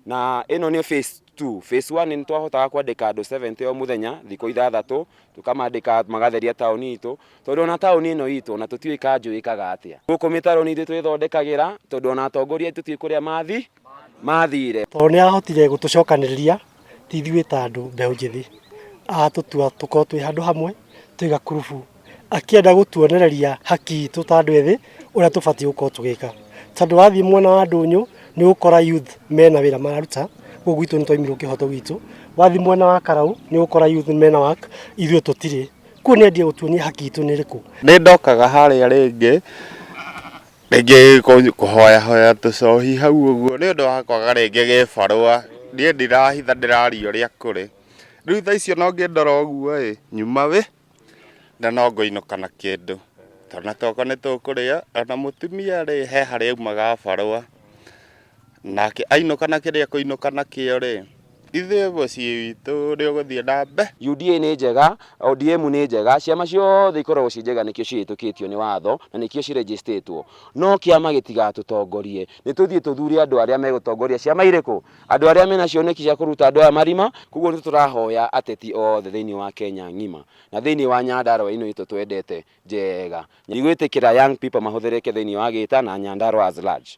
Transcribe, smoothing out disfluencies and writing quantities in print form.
Na ĩno nĩ phase 2. Phase 1 nĩ twahotaga kwandĩka andũ 70 o mũthenya thikũ 6, tũkamandĩka magatheria taũni itũ, tondũ ona taũni ĩno itũ ona tũtiũĩ kanjũ ĩkaga atĩa. Gũkũ mĩtaro nĩ ithuĩ twĩthondekagĩra, tondũ ona atongoria aitũ tũtiũĩ kũrĩa mathire. Tondũ nĩ arahotire gũtũcokanĩrĩria ti ithuĩ ta andũ mbeũ njĩthĩ, agatũtua tũkorwo twĩ handũ hamwe twĩ gakurubu, akĩenda gũtuonereria haki itũ ta andũ ethĩ ũrĩa tũbatiĩ gũkorwo tũgĩka. Tondũ wathiĩ mwena wa ndũnyũ nĩ ũgũkora youth mena wĩra mararuta, gũkũ gwitũ nĩ twaimirwo kĩhoto gitũ. Wathiĩ mwena wa Karau nĩ ũgũkora youth mena work, ithuĩ tũtirĩ. Koguo nĩ endire gũtuonia haki itũ nĩ ĩrĩkũ. Nĩ ndokaga harĩa rĩngĩ rĩngĩ kũhoya hoya tũcohi hau ũguo nĩ ũndũ wa kwaga rĩngĩ gĩbarũa. Niĩ ndirahitha, ndĩraria ũrĩa kũrĩ. Rĩu thaa icio no ngĩndora ũguo ĩ, nyuma wĩ na no ngũinũka na kĩndũ, twana twakwa nĩ tũkũrĩa, ona mũtumia rĩ, he harĩa aumaga barũa, nake ainũka na kĩrĩa akũinũka nakĩo rĩ, ithuĩ mũciĩ witũ nĩ ũgũthiĩ na mbere. UDA nĩ njega, ODM nĩ njega, ciama ciothe ikoragwo ciĩ njega, nĩkĩo cihĩtũkĩtio nĩ watho na nĩkĩo cirejistĩtwo. No kĩama gĩtigatũtongorie, nĩ tũthiĩ tũthure andũ arĩa megũtongoria ciama irĩkũ, andũ arĩa mena cioneki cia kũruta andũ aya marima. Koguo nĩ tũrahoya ateti othe thĩinĩ wa Kenya ng'ima na thĩinĩ wa Nyandarua ĩno itũ twendete njega, ndigwĩtĩkĩra young people mahũthĩrĩke thĩinĩ wa gĩta na Nyandarua as large.